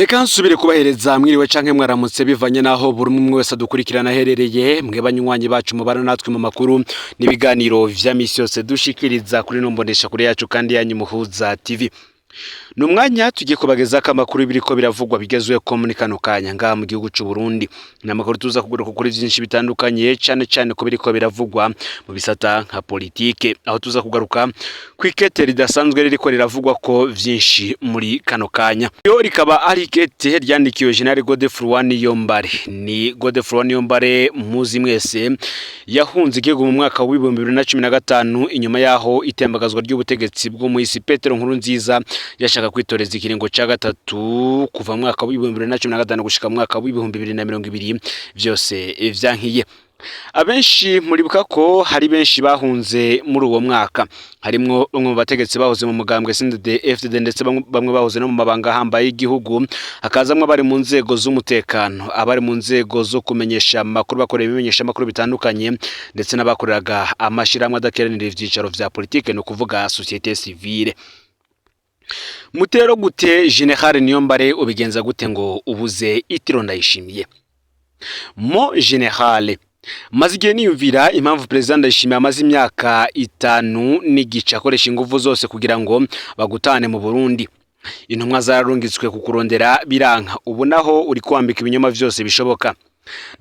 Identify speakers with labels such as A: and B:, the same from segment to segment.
A: Reka nsubire kubahereza mwiriwe canke mwaramutse, bivanye naho buri umwe wese adukurikirana aherereye. Mwe banywanyi bacu mubana natwe mu makuru n'ibiganiro vya misi yose dushikiriza kuri ino mbonesha kure yacu kandi yanyu Muhuza TV. Ni umwanya tugiye kubagezako amakuru biriko biravugwa bigezweho muri kano kanya ngaha mu gihugu c'u Burundi. Ni amakuru tuza kugaruka kuri vyinshi bitandukanye, cane cane ko biriko biravugwa mu bisata nka politike, aho tuza kugaruka kw'ikete ridasanzwe ririko riravugwa ko vyinshi muri kano kanya. Yo rikaba ari ikete ryandikiwe General Godefroid Niyombare. Ni Godefroid Niyombare muzi mwese, yahunze igihugu mu mwaka w'2015 inyuma yaho itembagazwa ry'ubutegetsi bw'umuhisi Petero Nkurunziza yashaka kwitoreza ikiringo ca gatatu kuva mu mwaka w'2015 gushika mu mwaka w'2020, vyose vyankiye. Abenshi muribuka ko hari benshi bahunze muri uwo mwaka, harimwo bamwe mu bategetsi bahoze mu mugambwe CNDD FDD, ndetse bamwe bahoze no mu mabanga ahambaye y'igihugu, hakazamwo abari mu nzego z'umutekano, abari mu nzego zo kumenyesha amakuru, bakorera ibimenyesha amakuru bitandukanye, ndetse n'abakoreraga amashirahamwe adakeranira ivyicaro vya politike, ni ukuvuga société civile. Mutero gute General Niyombare, ubigenza gute ngo ubuze itiro Ndayishimiye? Mon général, maze igihe niyumvira impamvu Perezida Ndayishimiye amaze imyaka 5 n'igice akoresha inguvu zose kugira ngo bagutane mu Burundi. Intumwa zararungitswe kukurondera biranka, ubu naho uri kwambika ibinyoma vyose bishoboka.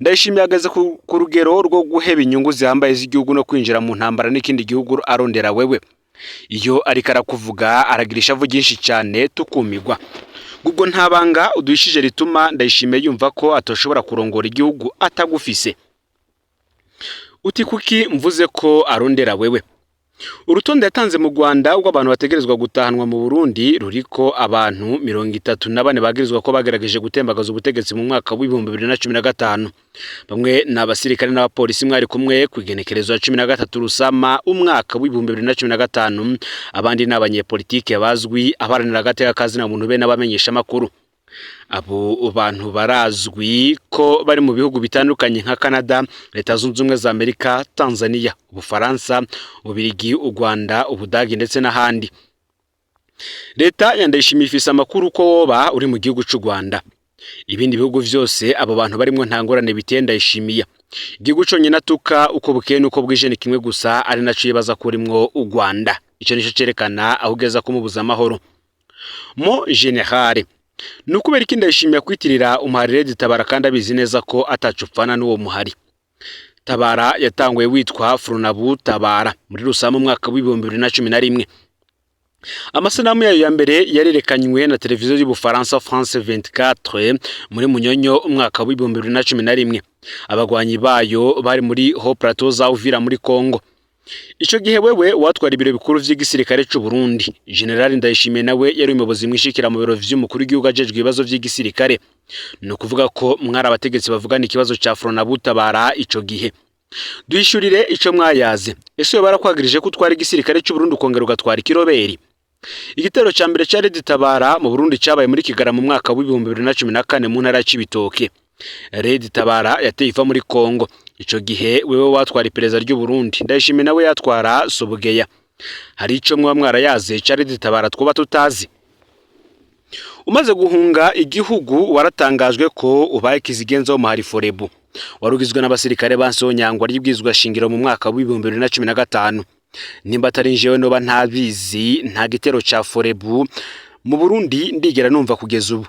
A: Ndayishimiye ageze ku rugero rwo guheba inyungu zihambaye z'igihugu no kwinjira mu ntambara n'ikindi gihugu arondera wewe. Iyo ariko arakuvuga aragira ishavu ryinshi cyane, tukumigwa. Ubwo nta banga uduhishije rituma Ndayishimiye yumva ko atoshobora kurongora igihugu atagufise. Uti kuki mvuze ko arondera wewe? Urutonde yatanze mu Rwanda rw'abantu bategerezwa gutahanwa mu Burundi ruriko abantu 34 bagirizwa ko bagerageje gutembagaza ubutegetsi mu mwaka w'2015. Bamwe ni abasirikare n'abapolisi mwari kumwe ku igenekerezo ya 13 Rusama umwaka w'2015, abandi ni abanyepolitike bazwi, abaharanira agateka kazina muntu be n'abamenyeshamakuru. Abo bantu barazwi ko bari mu bihugu bitandukanye nka Canada, Leta Zunze Ubumwe za Amerika, Tanzania, Ubufaransa, Ububirigi, u Rwanda, Ubudagi ndetse n'ahandi. Leta ya Ndayishimiye ifise amakuru ko woba uri mu gihugu c'u Rwanda. Ibindi bihugu vyose abo bantu barimwo nta ngorane biteye Ndayishimiye. Igihugu conyine atuka uko bukeye n'uko bwije ni kimwe gusa, ari naco yibaza ko urimwo, u Rwanda. Ico nico cerekana aho ugeza kumubuza amahoro. Mon général, ni ukubera iki Ndayishimiye kwitirira umuhari Red Tabara kandi abizi neza ko ataco upfana n'uwo muhari? Tabara yatanguye witwa Fronabu Tabara muri Rusama umwaka w'2011. Amasanamu yayo ya mbere yarerekanywe na televiziyo y'Ubufaransa France 24 muri Munyonyo umwaka w'2011. Abagwanyi bayo bari muri Haut Plateau za Uvira muri Congo. Ico gihe wewe watwara ibiro bikuru vy'igisirikare c'u Burundi. General Ndayishimiye nawe yari umuyobozi mwishikira mu biro vy'umukuru w'igihugu ajejwe ibibazo vy'igisirikare. Ni ukuvuga ko mwari abategetsi bavugana ikibazo ca Fronabu Tabara ico gihe. Duhishurire ico mwayaze. Ese we barakwagirije ko utwara igisirikare c'u Burundi ukongera ugatwara ikiroberi? Igitero ca mbere ca Red Tabara mu Burundi cabaye muri Kigarama mu mwaka w'2014 mu ntara ya Cibitoke. Red Tabara yateye iva muri Congo. Ico gihe wewe watwara iperereza ry'u Burundi, Ndayishimiye nawe yatwara Sobugeya. Hari ico mwa mwarayaze ca Red Tabara twoba tutazi? Umaze guhunga igihugu waratangajwe ko ubaye kizigenza w'umuhari Forebu warugizwe n'abasirikare bansonyangwa ry'ibwizwa shingiro mu mwaka w'2015. Nimba atari jewe noba ntabizi, nta gitero ca Forebu mu Burundi ndigera numva kugeza ubu.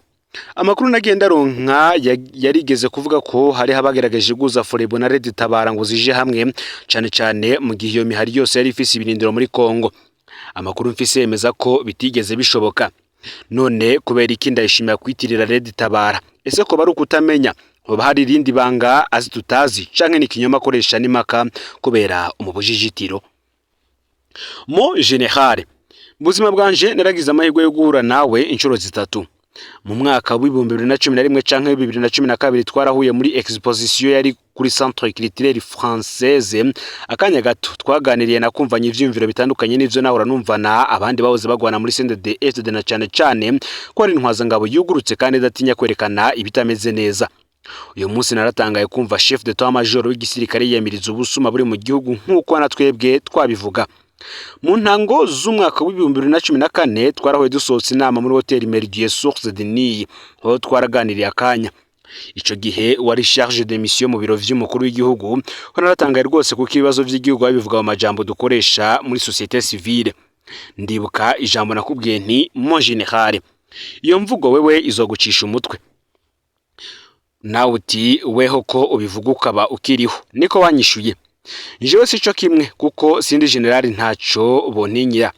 A: Amakuru nagiye ndaronka yarigeze kuvuga ko hariho abagerageje guza Forebu na Red Tabara ngo zije hamwe, cane cane mu gihe iyo mihari yose yari ifise ibirindiro muri Kongo. Amakuru mfise yemeza ko bitigeze bishoboka. None kubera iki Ndayishimiye kwitirira Red Tabara? Ese ko bari ukutamenya, hoba hari irindi banga azi tutazi, canke ni ikinyoma akoresha n'impaka kubera umubujijitiro? Mon général, mu buzima bwanje naragize amahirwe yo guhura nawe inshuro zitatu. Mu mwaka w'2011 canke 2012 twarahuye muri exposition yari kuri Centre Culturel Française. Akanya gato twaganiriye nakumvanye ivyiyumviro bitandukanye n'ivyo nahora numvana abandi bahoze bagwana muri CNDD FDD, na cane cane ko ari intwazangabo yugurutse kandi idatinya kwerekana ibitameze neza. Uyu munsi naratangaye kumva chef d'état major w'igisirikare yiyamiriza ubusuma buri mu gihugu nk'uko na twebwe twabivuga. Mu ntango z'umwaka w'2014 twarahuye dusohotse inama muri hoteli Méridien Source de Nil, aho twaraganiriye akanya. Ico gihe wari chargé de mission mu biro vy'umukuru w'igihugu. Ho naratangaye rwose, kuko ibibazo vy'igihugu babivuga mu majambo dukoresha muri société civile. Ndibuka ijambo nakubwiye nti: "Mon général, iyo mvugo wewe izogucisha umutwe." Nawe uti: "Weho ko ubivuga ukaba ukiriho." Niko wanyishuye. Jewe sico kimwe, kuko sindi général, ntaco bontinyira.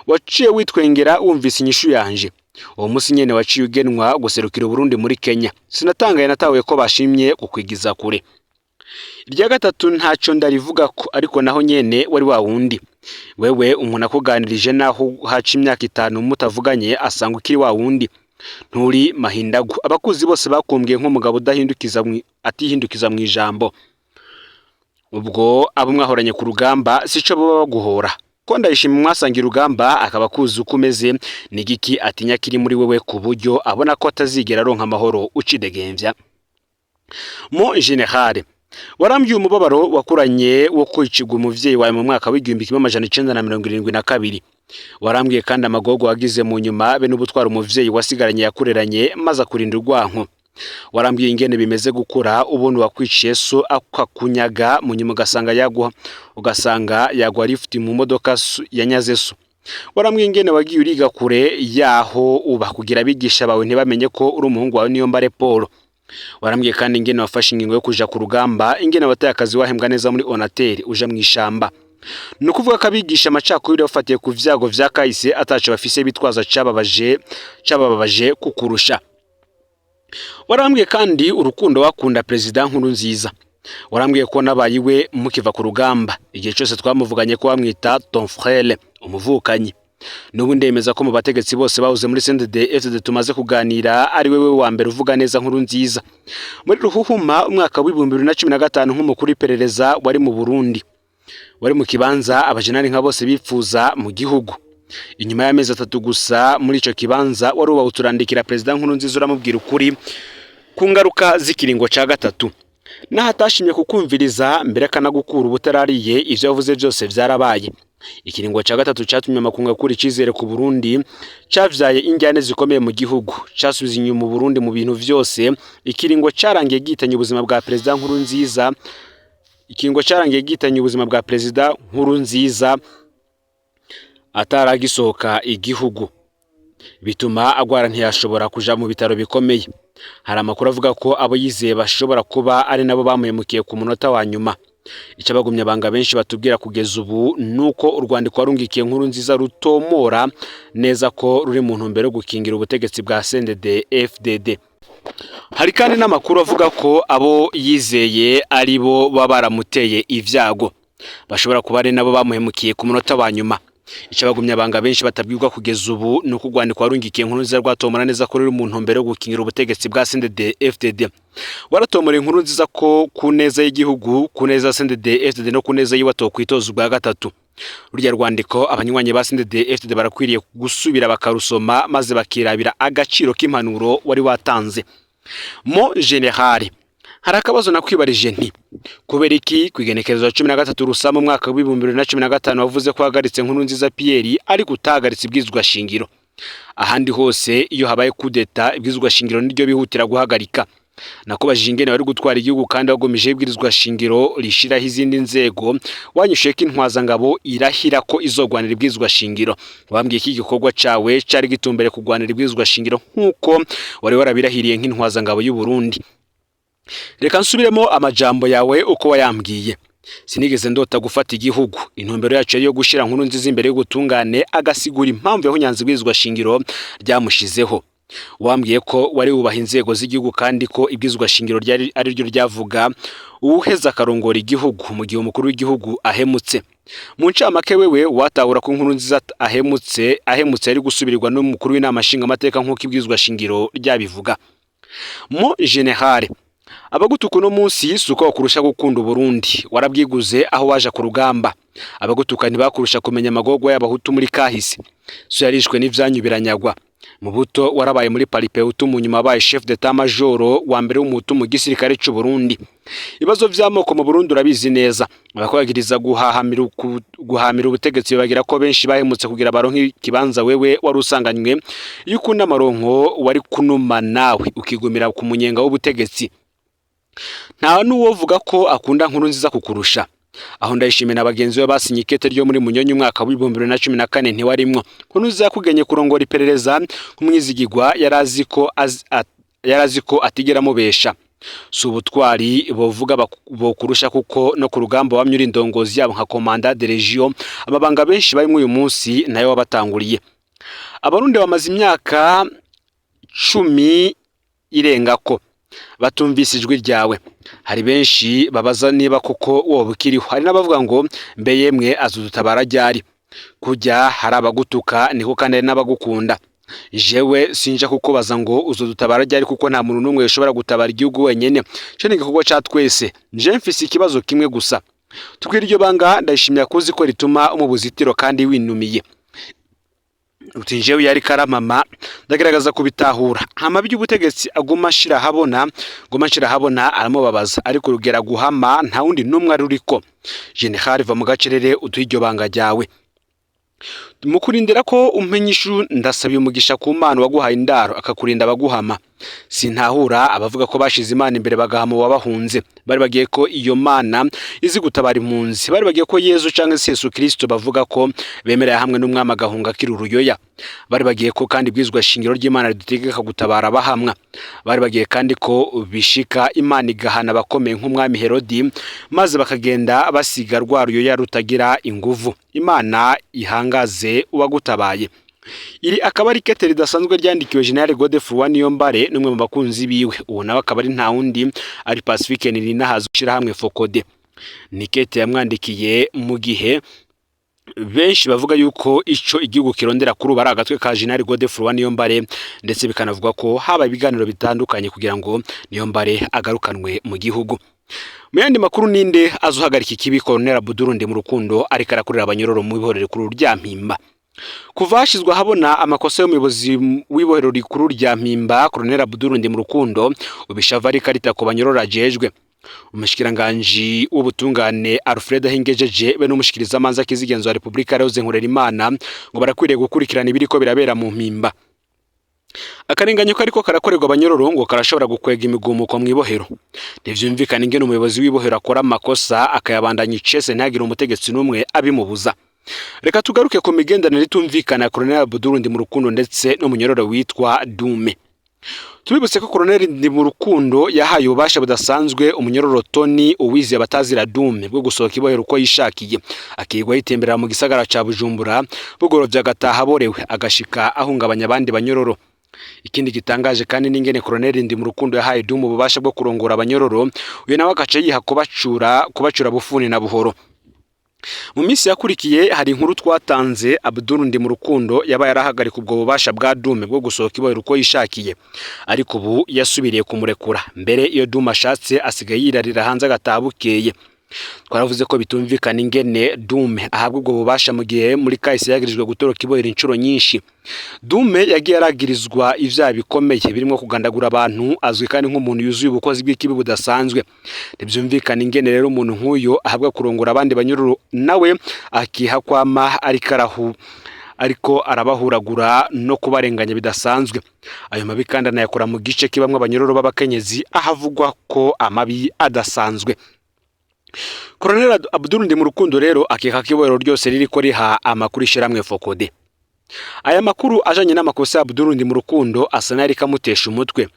A: Waciye witwengera wumvise inyishu yanje. Uwo musi nyene waciye ugenwa guserukira Uburundi muri Kenya. Sinatangaye, natahuye ko bashimye kukwigiza kure. Irya gatatu ntaco ndarivuga ko, ariko naho nyene wari wa wundi. Wewe umuntu akuganirije, naho haca imyaka 5 mutavuganye, asanga ukiri wa wundi, nturi mahindagu. Abakuzi bose bakumbwiye nk'umugabo udahindukiza atihindukiza mu ijambo. Ubwo abo mwahoranye ku rugamba sico baba baguhora ko Ndayishima mwasangira urugamba akaba akuzi uko umeze? Ni igiki atinya kiri muri wewe ku buryo abona ko atazigera aronka amahoro ucidegemvya? Mon général, warambwiye umubabaro wakuranye wo kwicirwa umuvyeyi wawe mu mwaka w'1972. Warambwiye kandi amagogo wagize mu nyuma be n'ubutwara umuvyeyi wasigaranye yakureranye maze akurinda urwanko. Warambwiye ingene bimeze gukura ubona uwakwiciye so akakunyaga, mu nyuma ugasanga yaguha lift mu modoka yanyaze so. Warambwiye ingene wagiye uriga kure yaho uba kugira abigisha bawe ntibamenye ko uri umuhungu wawe Niyombare Paul. Warambwiye kandi ingene wafashe ingingo yo kuja ku rugamba, ingene wataye akazi wahembwa neza muri Onatel uja mw'ishamba. Ni ukuvuga ko abigisha amacakubiri bafatiye ku vyago vya kahise ataco bafise bitwaza cabababaje kukurusha. Warambwiye kandi urukundo wakunda Perezida Nkurunziza. Warambwiye ko nabaye iwe mukiva ku rugamba, igihe cyose twamuvuganye ko wamwita ton frère, umuvukanyi. N'ubu ndemeza ko mu bategetsi bose bahoze muri CNDD FDD tumaze kuganira, ari wewe wa mbere uvuga neza Nkurunziza. Muri Ruhuhuma umwaka w'2015, nk'umukuru w'iperereza wari mu Burundi, wari mu kibanza abajenali nka bose bipfuza mu gihugu. Inyuma y'amezi 3 gusa muri ico kibanza, wari uba uturandikira Perezida Nkurunziza, uramubwira ukuri ku ngaruka z'ikiringo ca gatatu. Naho atashimye kukumviriza mbere akanagukura ubutarariye, ivyo yavuze byose vyarabaye. Ikiringo ca gatatu catumye amakungu akura icizere ku Burundi, cavyaye injyane zikomeye mu gihugu, casubiza inyuma Burundi mu bintu vyose. Ikiringo carangiye gihitanye ubuzima bwa Perezida Nkurunziza. Ikiringo carangiye gihitanye ubuzima bwa Perezida Nkurunziza ataragisohoka igihugu, bituma agwara ntiyashobora kuja mu bitaro bikomeye. Hari amakuru avuga ko abo yizeye bashobora kuba ari nabo bamuhemukiye ku munota wa nyuma. Icyo abagumya banga benshi batubwira kugeza ubu nuko urwandiko warungikiye Nkurunziza rutomora neza ko ruri mu ntumbero yo gukingira ubutegetsi bwa CNDD FDD. Hari kandi n'amakuru avuga ko abo yizeye ari bo baba baramuteye ivyago, bashobora kuba ari nabo bamuhemukiye ku munota wa nyuma. Icyo abagumya banga benshi batabwirwa kugeza ubu ni uko urwandiko warungikiye Nkurunziza rwatomora neza ko ruri mu ntumbero yo gukingira ubutegetsi bwa CNDD FDD. Waratomora Nkurunziza ko ku neza y'igihugu, ku neza ya CNDD FDD no ku neza yiwe atokwitoza ubwa gatatu. Rurya rwandiko abanywanyi ba CNDD FDD barakwiriye gusubira bakarusoma, maze bakirabira agaciro k'impanuro wari watanze. Mon général, hari akabazo nakwibarije nti: kubera iki ku igenekerezo 13 Rusama umwaka w'2015 wavuze ko wahagaritse Nkurunziza Pierre ariko utahagaritse ibwirizwa shingiro? Ahandi hose iyo habaye kudeta, ibwirizwa shingiro niryo bihutira guhagarika. Nakubajije ingene wari gutwara igihugu kandi wagomejeho ibwirizwa shingiro rishiraho izindi nzego. Wanyishuye ko intwazangabo irahira ko izogwanira ibwirizwa shingiro. Wambwiye ko igikorwa cawe cari gitumbere kugwanira ibwirizwa shingiro nk'uko wari warabirahiriye nk'intwazangabo y'u Burundi. Reka nsubiremo amajambo yawe uko wayambwiye: "Sinigeze ndota gufata igihugu. Intumbero yacu yari yo gushira Nkurunziza imbere y'ubutungane, agasigura impamvu yahonyanze ibwirizwa shingiro ryamushizeho." Wambwiye ko wari wubaha inzego z'igihugu kandi ko ibwirizwa shingiro ryari ariryo ryavuga uwuheza akarongora igihugu mu gihe umukuru w'igihugu ahemutse. Mu ncamake, wewe watahura ko Nkurunziza ahemutse yari gusubirirwa n'umukuru w'inama nshingamateka nk'uko ibwirizwa shingiro ryabivuga. Mon général, abagutuka uno munsi si uko bakurusha gukunda Uburundi, warabwiguze aho waje ku rugamba. Abagutuka ntibakurusha kumenya amagorwa y'abahutu muri kahise. So yarishwe n'ivyanyu biranyagwa. Mu buto warabaye muri Palipehutu, mu nyuma wabaye chef d'état major wa mbere w'umuhutu mu gisirikare c'u Burundi. Ibibazo vy'amoko mu Burundi urabizi neza. Abakwagiriza guhamira ubutegetsi bagira ko benshi bahemutse kugira baronke ikibanza wewe wari usanganywe. Iyo ukunda amaronko wari kunuma nawe ukigumira ku munyenga w'ubutegetsi. Nta n'uwovuga ko akunda nkuru nziza kukurusha. Aho Ndayishimiye na bagenzi be basinye ikete ryo muri Munyonyi umwaka w'2014 ntiwarimwo. Nkurunziza yakugenye kurongora iperereza nk'umwizigigwa, yarazi ko atigera amubesha. Si ubutwari bovuga bokurusha, kuko no ku rugamba wamye uri indongozi yabo nka commandant de légion. Amabanga benshi barimwo uyu munsi nayo wabatanguriye. Abarundi bamaze imyaka 10 irengako batumvise ijwi ryawe. Hari benshi babaza niba koko woba ukiriho, hari n'abavuga ngo mbe yemwe azodutabara ryari? Kujya hari abagutuka niko kandi hari n'abagukunda. Jewe sinja kukubaza ngo uzodutabara ryari, kuko nta muntu n'umwe ushobora gutabara igihugu wenyene. Ico ni igikorwa ca twese. Nje mfise ikibazo kimwe gusa: tubwire iryo banga Ndayishimiye kuzi ko rituma umubuzitiro kandi winumiye. Uti njewe yari karamama ndagerageza kubitahura. Hama by'ubutegetsi aguma ashira habona, guma ashira habona aramubabaza, ariko rugera guhama nta wundi numwe ari uriko. General, va mu gacerere uduhe iryo banga ryawe. Mu kurindira ko umenya ishu, ndasabiye umugisha ku Mana waguhaye indaro akakurinda abaguhama. Sintahura abavuga ko bashize Imana imbere bagahama uwabahunze. Bari bagiye ko iyo Mana izi gutabara impunzi? Bari bagiye ko Yezu canke se Yesu Kristo bavuga ko bemerera hamwe n'umwami agahunga akiri uruyoya? Bari bagiye ko kandi ibwirizwa shingiro ry'Imana ridutegeka gutabara abahamwa? Bari bagiye kandi ko bishika Imana igahana abakomeye nk'umwami Herodi, maze bakagenda basiga rwa ruyoya rutagira inguvu? Imana ihangaze uwagutabaye. Iri akaba ari ikete ridasanzwe ryandikiwe General Godefroid Niyombare n'umwe mu bakunzi biwe. Uwo nawe akaba ari nta wundi, ari Pacifique Nininahazwe ishirahamwe FOCODE. Ni ikete yamwandikiye mu gihe benshi bavuga yuko ico igihugu kirondera kuri ubu ari agatwe ka General Godefroid Niyombare, ndetse bikanavugwa ko haba ibiganiro bitandukanye kugira ngo Niyombare agarukanwe mu gihugu. Mu yandi makuru, ninde azohagarika ikibi Colonel Abdul Ndimurukundo ariko arakorera abanyororo mu ibohero rikuru rya Mpimba? Kuva hashyizwe ahabona amakosa y'umuyobozi w'ibohero rikuru rya Mpimba, Colonel Abdul Ndimurukundo, ubishava ariko arita ku banyororo ajejwe. Umushikiranganji w'ubutungane Alfred Ahingejeje be n'umushikirizamanza kizigenzo wa Repubulika Rose Nkorerimana ngo barakwiriye gukurikirana ibiriko birabera mu Mpimba. Akarenganyo kariko karakorerwa abanyororo ngo karashobora gukwega imigumuko mw'ibohero. Ntivyumvikana ingene umuyobozi w'ibohero akora amakosa akayabandanya icese, ntihagire umutegetsi n'umwe abimubuza. Reka tugaruke ku migenderanire itumvikana ya Colonel Abdul Ndimurukundo ndetse n'umunyororo witwa Dume. Tubibutse ko Colonel Ndimurukundo yahaye ububasha budasanzwe umunyororo Tony Uwizeye batazira Dume bwo gusohoka ibohero uko yishakiye, akigwa yitemberera mu gisagara ca Bujumbura, bugorovye agataha aborewe, agashika ahungabanya abandi banyororo. Ikindi gitangaje kandi n'ingene Colonel Ndimurukundo yahaye Dume ububasha bwo kurongora abanyororo, uyu nawe agaca yiha kubacura bufuni na buhoro. Mu minsi yakurikiye hari inkuru twatanze, Abdul Ndimurukundo yabaye arahagarika ubwo bubasha bwa Dume bwo gusohoka ibohero uko yishakiye, ariko ubu yasubiriye kumurekura. Mbere iyo Dume ashatse asigaye yirarira hanze agataha bukeye. Twaravuze ko bitumvikana ingene Dume ahabwa ubwo bubasha mu gihe muri kahise yagirijwe gutoroka ibohero inshuro nyinshi. Dume yagiye aragirizwa ivyaha bikomeye birimo kugandagura abantu, azwi kandi nk'umuntu yuzuye ubukozi bw'ikibi budasanzwe. Ntivyumvikana ingene rero umuntu nk'uyo ahabwa kurongora abandi banyururu, nawe akiha kwama ariko arahu ariko arabahuragura no kubarenganya bidasanzwe. Ayo mabi kandi anayakora mu gice kibamwo abanyororo b'abakenyezi, ahavugwa ko amabi adasanzwe. Colonel Abdul Ndimurukundo rero akeka ko ibohero ryose ririko riha amakuru ishirahamwe FOCODE. Aya makuru ajanye n'amakosa ya Abdul Ndimurukundo asa n'ayariko amutesha umutwe.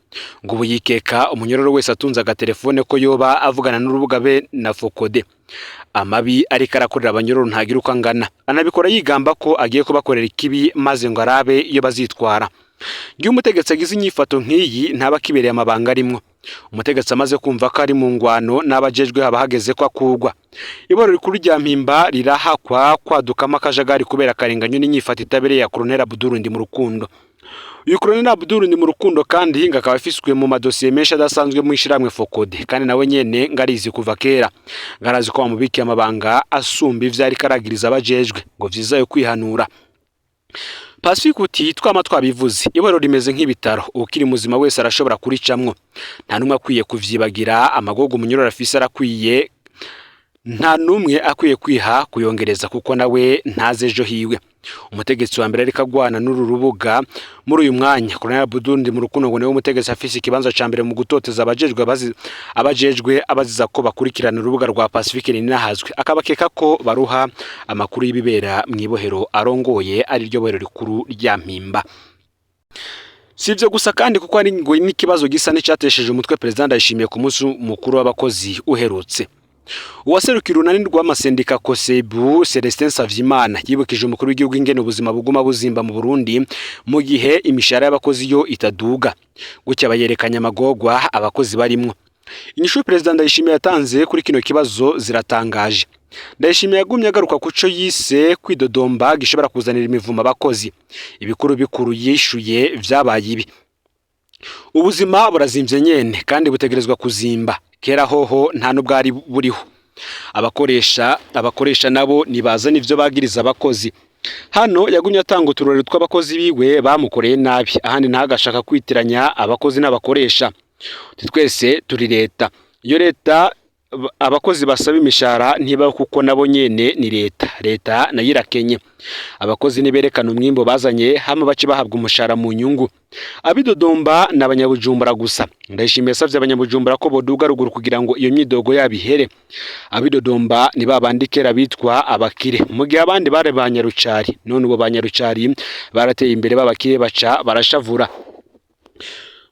A: Ngo ubu yikeka umunyororo wese atunze agatelefone ko yoba avugana n'urubuga be na FOCODE. Amabi ariko arakorera abanyororo ntagira uko angana, anabikora yigamba ko agiye kubakorera ikibi maze ngo arabe iyo bazitwara. Iyo umutegetsi agize inyifato nk'iyi ntaba akibereye amabanga arimwo. Umutegetsi amaze kumva ko ari mu ngwano n'abajejwe haba hageze ko akugwa. Ibohero rikuru rya Mpimba rirahakwa kwadukamo akajagari kubera akarenganyo n'inyifato itabereye ya Colonel Abdul Ndimurukundo. Uyu Colonel Abdul Ndimurukundo kandi ngo akaba afiswe mu madosiye menshi adasanzwe mu ishirahamwe FOCODE, kandi nawe nyene ngo arizi kuva kera. Ngo arazi ko bamubikiye amabanga asumba ivyo ariko aragiriza abajejwe, ngo vyiza yo kwihanura. Pacifique uti twama twabivuze, ibohero rimeze nk'ibitaro, ukiri muzima wese arashobora kuricamwo, nta numwe akwiye kuvyibagira. Amagogo umunyororo afise arakwiye, nta numwe akwiye kwiha kuyongereza kuko nawe ntazi ejo hiwe. Umutegetsi wa mbere ariko agwana n'uru rubuga muri uyu mwanya, Colonel Abdul mu rukundo, ngo niwe mutegetsi afise ikibanza ca mbere mu gutoteza abajejwe abaziza ko bakurikirana urubuga rwa Pacifique Ninahazwe, akabakeka ko baruha amakuru y'ibibera mw'ibohero arongoye, ari ryo bohero rikuru rya Mpimba. Si ivyo gusa kandi, kuko ari ngo n'ikibazo gisa n'icyatesheje umutwe Perezida Ndayishimiye ku munsi mukuru w'abakozi uherutse. Uwaserukira urunani rw'amasendika COSEBU, Celestin Savyimana, yibukije umukuru w'igihugu ingene ubuzima buguma buzimba mu Burundi mu gihe imishahara y'abakozi yo itaduga, gutya bayerekanye amagorwa abakozi barimwo. Inyishu Perezida Ndayishimiye yatanze kuri kino kibazo ziratangaje. Ndayishimiye yagumye agaruka kuco yise kwidodomba gishobora kuzanira imivumo abakozi. Ibikuru bikuru yishuye vyabaye ibi: ubuzima burazimvye nyene kandi butegerezwa kuzimba, kera hoho nta n'ubwari buriho. Abakoresha nabo nibazana ivyo bagiriza abakozi. Hano yagumye atanga uturorero tw'abakozi biwe bamukoreye nabi, ahandi ntagashaka kwitiranya abakozi n'abakoresha. Twese turi leta, iyo leta abakozi basaba imishahara ntibaho kuko nabo nyene ni leta, leta nayo irakenye. Abakozi niberekana umwimbo bazanye hama bace bahabwa umushahara mu nyungu. Abidodomba ni abanyabujumbura gusa. Ndayishimiye yasavye abanyabujumbura ko boduga ruguru kugira ngo iyo myidogo yabo ihere. Abidodomba ni babandi kera bitwa abakire, mu gihe abandi bari ba nyarucari. None ubo ba nyarucari barateye imbere, b'abakire baca barashavura.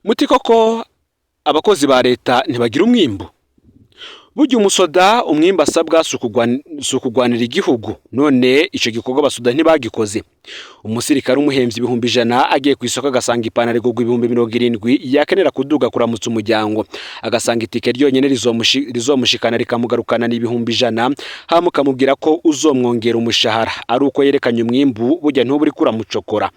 A: Muti koko abakozi ba leta ntibagira umwimbu? Burya umusoda umwimbu asabwa si ukugwanira igihugu. None ico gikorwa abasoda ntibagikoze? Umusirikare umuhemvye 100,000, agiye ku isoko agasanga ipantaro igurwa 70,000, yakenera kuduga kuramutsa umuryango agasanga itike ryonyene rizomushikana rikamugarukana ni 100,000, hama ukamubwira ko uzomwongera umushahara ari uko yerekanye umwimbu, burya ntuba uriko uramucokora.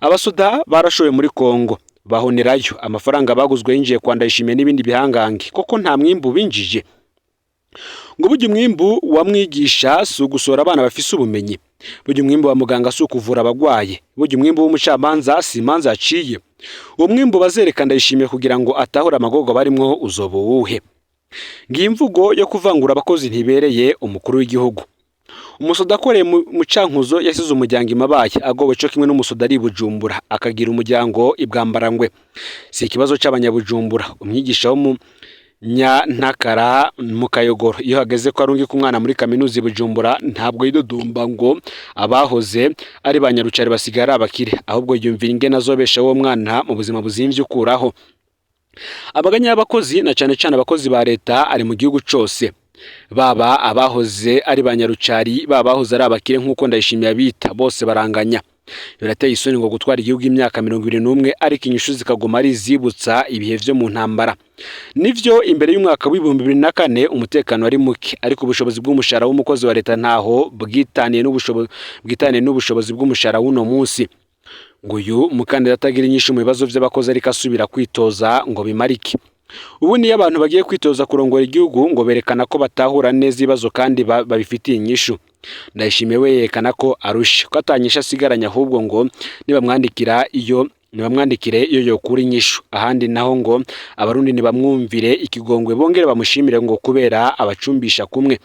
A: Abasoda barashowe muri Kongo bahonerayo, amafaranga baguzwe yinjiye kwa Ndayishimiye n'ibindi bihangange, koko nta mwimbu binjije? Ngo burya umwimbu wa mwigisha si ugusora abana bafise ubumenyi, burya umwimbu wa muganga si ukuvura abagwaye, burya umwimbu w'umucamanza si imanza yaciye. Uwo mwimbu bazereka Ndayishimiye kugira ngo atahure amagorwa barimwo uzoba uwuhe? Ngiyi imvugo yo kuvangura abakozi ntibereye umukuru w'igihugu. Umusoda akoreye mu Cankuzo yasize umuryango imabaye agowe, co kimwe n'umusoda ari i Bujumbura akagira umuryango i Bwambarangwe. Si ikibazo c'abanyabujumbura. Umwigisha wo mu Nyantakara mu Kayogoro, iyo hageze ko arungika umwana muri kaminuza i Bujumbura, ntabwo yidodumba ngo abahoze ari ba nyarucari basigaye ari abakire, ahubwo yumvira ingene azobesha uwo mwana mu buzima buzimvye ukuraho. Abaganya y'abakozi, na cane cane abakozi ba leta, ari mu gihugu cose, baba abahoze ari ba nyarucari, baba abahoze ari abakire nk'uko Ndayishimiye abita, bose baranganya. Birateye isoni ngo gutwara igihugu imyaka 21, ariko inyishu zikaguma ari izibutsa ibihe vyo mu ntambara. Nivyo, imbere y'umwaka w'2004 umutekano wari muke, ariko ubushobozi bw'umushahara w'umukozi wa leta ntaho bwitaniye n'ubushobozi bw'umushahara w'uno munsi. Ngo uyu mukandida atagira inyishu mu bibazo vy'abakozi ariko asubira kwitoza ngo bimarike? Ubu niyo abantu bagiye kwitoza kurongora igihugu, ngo berekana ko batahura neza ibibazo kandi babifitiye inyishu. Ndayishimiye we yerekana ko arushe, ko atanyishu asigaranye, ahubwo ngo nibamwandikira iyo nibamwandikire iyo yokura inyishu. Ahandi naho ngo abarundi ntibamwumvire ikigongwe bongere bamushimire ngo kubera abacumbisha kumwe.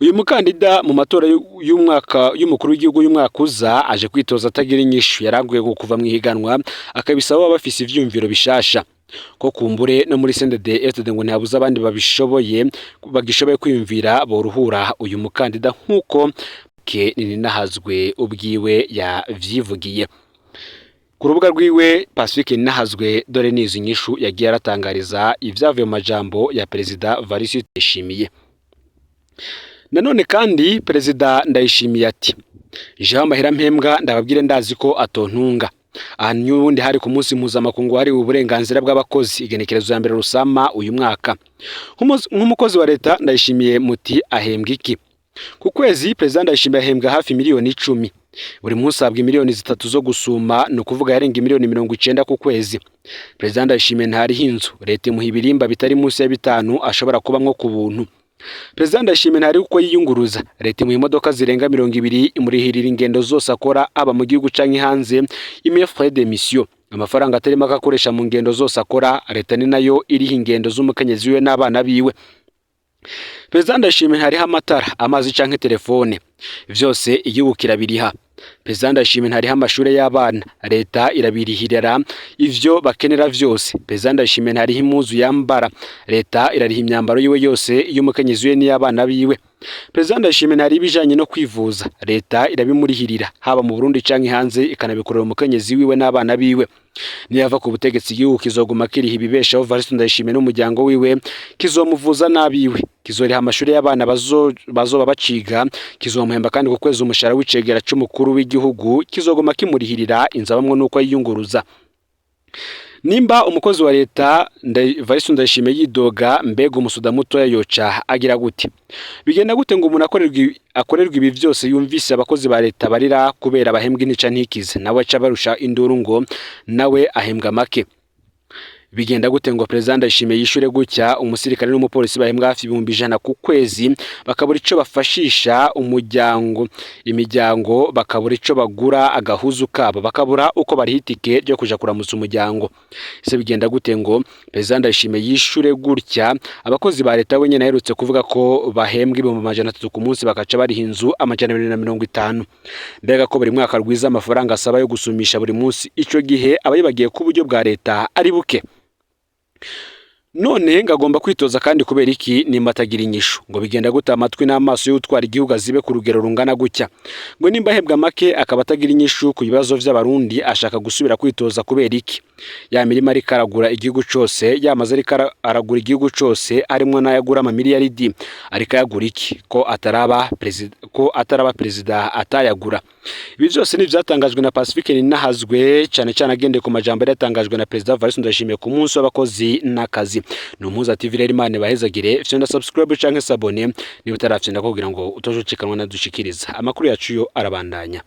A: Uyu mukandida mu matora y'umwaka y'umukuru w'igihugu y'umwaka uza aje kwitoza atagira inyishu, yaranguye ngo kuva mu ihiganwa, akabisaba baba bafise ivyumviro bishasha, ko kumbure no muri CNDD FDD ngo ntihabuze abandi babishoboye, bagishoboye kwiyumvira boruhura uyu mukandida, nk'uko ke Ninahazwe ubwiwe yavyivugiye ku rubuga rwiwe. Pacifique Ninahazwe, dore nizi nyishu yagiye aratangariza ivyavuye mu majambo ya Perezida Evariste Ndayishimiye. Nanone kandi Perezida Ndayishimiye ati: "Jewe amahera mpembwa, ndababwire, ndazi ko atontunga." Aha n'ubundi hari ku munsi mpuzamakungu wahariwe uburenganzira bw'abakozi, igenekerezo ya 1 Rusama uyu mwaka. Nk'umukozi wa leta, Ndayishimiye muti ahembwa iki ku kwezi? Perezida Ndayishimiye ahembwa hafi miliyoni 10 buri munsi, ahabwa miliyoni 3 zo gusuma, ni ukuvuga yarenga miliyoni 90 ku kwezi. Perezida Ndayishimiye ntariho inzu, leta imuha ibirimba bitari munsi ya bitanu ashobora kubamwo ku buntu. Perezida Ndayishimiye ntari uko yiyunguruza. Leta imuha imodoka zirenga 20, imurihirira ingendo zose akora, aba mu gihugu canke hanze, imuha frais de mission. Amafaranga atari make akoresha mu ngendo zose akora, leta ni nayo iriha ingendo z'umukenyezi wiwe n'abana biwe. Perezida Ndayishimiye ntariha amatara, amazi canke telefone, vyose igihugu kirabiriha. Perezida Ndayishimiye ntariha amashure y'abana, leta irabirihirira ivyo bakenera vyose. Perezida Ndayishimiye ntariha impuzu yambara, leta irariha imyambaro yiwe yose, iy'umukenyezi wiwe n'iy'abana biwe. Perezida Ndayishimiye ntariha ibijanye no kwivuza, leta irabimurihirira haba mu Burundi canke hanze, ikanabikorera umukenyezi wiwe n'abana biwe. Niyava ku butegetsi, igihugu kizoguma kiriha ibibeshaho Evariste Ndayishimiye n'umuryango wiwe, kizomuvuza n'abiwe, kizoriha amashuri y'abana bazoba baciga, kizomuhemba kandi ku kwezi umushahara w'icegera c'umukuru w'igihugu, kizoguma kimurihirira inzu abamwo n'uko yiyunguruza. Nimba umukozi wa leta Evariste Ndayishimiye yidoga, mbega umusuda mutoya yoca agira gute? Bigenda gute ngo umuntu akorerwa ibi vyose, yumvise abakozi ba leta barira kubera bahembwa intica ntikize, nawe aca barusha induru ngo nawe ahembwa make? Bigenda gute ngo Perezida Ndayishimiye yishure gutya umusirikare n'umupolisi bahembwa hafi 100,000 ku kwezi, bakabura ico bafashisha umuryango, imiryango, bakabura ico bagura agahuzu kabo, bakabura uko bariha itike ryo kuja kuramutsa umuryango? Ese bigenda gute ngo Perezida Ndayishimiye yishure gutya abakozi ba leta, wenyene aherutse kuvuga ko bahembwa 300,000 ku munsi, bakaca bariha inzu 250,000? Mbega ko buri mwaka rwiza amafaranga asaba yo gusumisha buri munsi, ico gihe aba yibagiye ko uburyo bwa leta ari buke? None ngagomba kwitoza kandi kubera iki nimba atagira inyishu? Ngo bigenda gute amatwi n'amaso y'utwara igihugu azibe ku rugero rungana gutya? Ngo nimba ahembwa make, akaba atagira inyishu ku bibazo vy'Abarundi, ashaka gusubira kwitoza kubera iki? Ya mirima ariko aragura igihugu cose, yamaze ariko aragura igihugu cose, harimwo n'ayagura amamiliyaridi, ariko ayagura iki ko ataraba perezida atayagura? Ibi vyose ni ivyatangajwe na Pacifique Ninahazwe, cane cane agendeye ku majambo yari yatangajwe na Perezida Evariste Ndayishimiye ku munsi w'abakozi n'akazi. Ni Umuhuza TV rero, Imana ibahezagire. Fyonda subscribe canke s'abonner niba utarafyonda, kugira ngo utoje ucikanwa nadushikiriza amakuru yacu, yo arabandanya.